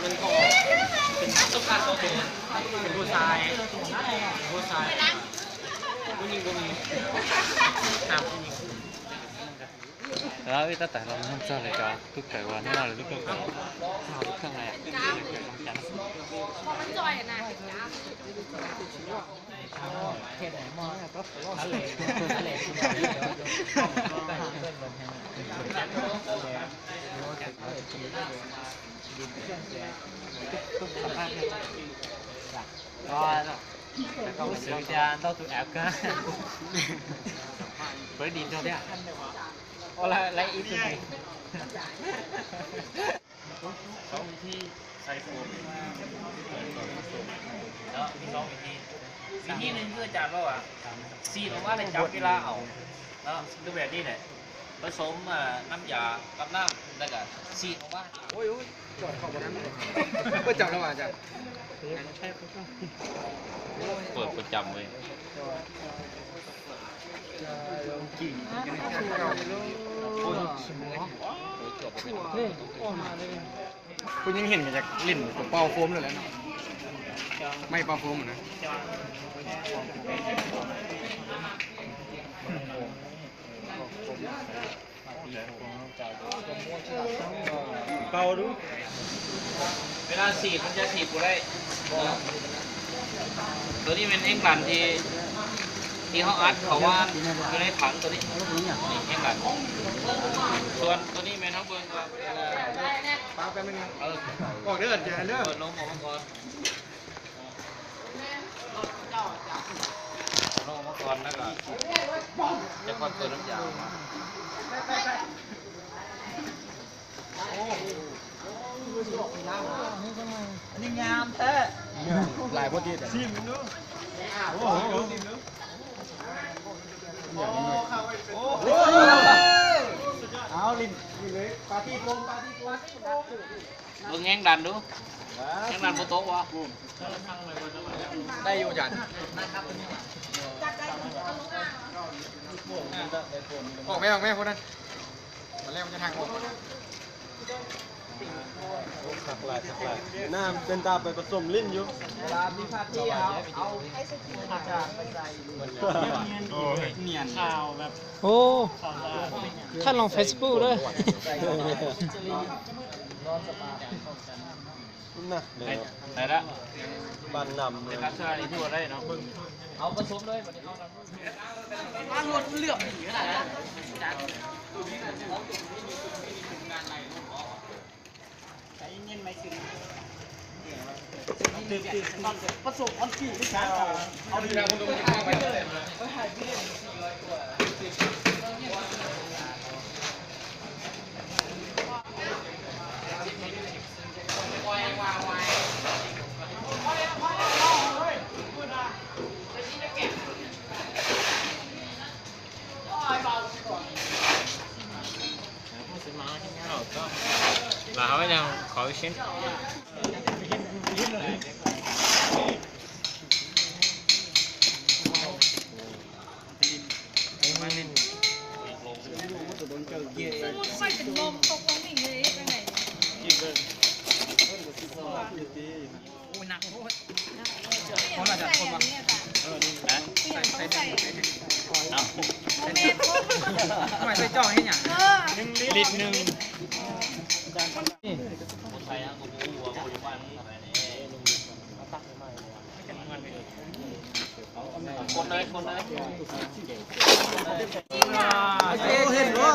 ມັນກໍເປັນ ເປັນຜູ້ຊາຍ ເປັນຜູ້ຊາຍ ຜູ້ຍິງບໍ່ມີ ຫ້າມຜູ້ຍິງ. Là ita ta lo non sa le ka tu ka wa na le tu ka. Sa ka na. ສອງວິທີໃສ່ໂຟມເນາະ ມີສອງວິທີ ວິທີໜຶ່ງຄືອາຈານເວົ້າວ່າ ສີດອອກມາແລ້ວຈັບເວລາເອົາເນາະ ຄືແບບນີ້ແຫຼະ ປະສົມ ເອີ ນ້ຳຢາກັບນ້ຳ ແລ້ວກະສີດອອກມາ. ໂອ້ຍ ໂອ້ຍ ຈອດເຂົ້າບໍ່ທັນ ເພິ່ນຈັບແລ້ວວ່າອາຈານ ເປີດປະຈຳເວີຍ. ເພິ່ນຍັງເຫັນກໍຢາກຫຼິ້ນຕົວເປົ່າໂຟມຢູ່ແຫຼະເນາະ ໄມ້ເປົ່າໂຟມນະ ເປົ່າດູ ເວລາສີດມັນຈະສີດບໍ່ໄດ້ ຕົວນີ້ແມ່ນແຮງດັນທີ່ ທີ່ເຮົາອັດເຂົ້າມາຢູ່ໃນຖັງຕົວນີ້ ນີ້ແຮງດັນ ສ່ວນຕົວນີ້ແມ່ນເຮົາເບິ່ງວ່າ ປາແປັບໜຶ່ງ ເອີ ອອກເດີ ເປີດລົມອອກມາກ່ອນ ເອົາລົງມາກ່ອນ ແລ້ວກໍຈະຄ່ອຍເປີດນ້ຳຢາອອກມາ. ອັນນີ້ງາມແທ້ ຫຼາຍບໍ່ຕິດ ຊີມດູ ໂອ້ໂຫ ເອົາຫຼິ້ນ ຫຼິ້ນເລີຍ ປາຕີ້ໂຟມ ປາຕີ້ໂຟມ. ເບິ່ງແຮງດັນດູ ແຮງດັນບໍ່ຕົກວະ ໄດ້ຢູ່ອາຈານ ອອກແມ່ ອອກແມ່ ພວກນັ້ນ ມາແລ້ວມັນຈະທາງອອກ ຄັກຫຼາຍ ຄັກຫຼາຍ ນ້ຳເປັນຕາໄປປະສົມຫຼິ້ນຢູ່ ເວລາມີພາດທີ່ເຮົາເອົາອາຈານໄປໃສ່ ໂອ້ຍ ຂາວແບບ ໂອ້ ຂາວສະອາດ ທ່ານລອງເຟສບຸກເດີ ນະ ໄດ້ລະ ປັ່ນນ້ຳ ເປັນລັກສະນະນີ້ຖືວ່າໄດ້ເນາະ ເບິ່ງ ເອົາປະສົມເລີຍ ບາດນີ້ເອົາ ມາລົດເຫຼືອບດີຂະໜາດນັ້ນ ໃຈເຢັນໄວ້ຊິ ປະສົມອອນກີ້ ເອົາ ເອົາດີ ເອົາໄປເລີຍ ໄປໃຫ້ເພິ່ນ ຄົນເລີຍ ຄົນເລີຍ ເຫັນບໍ່?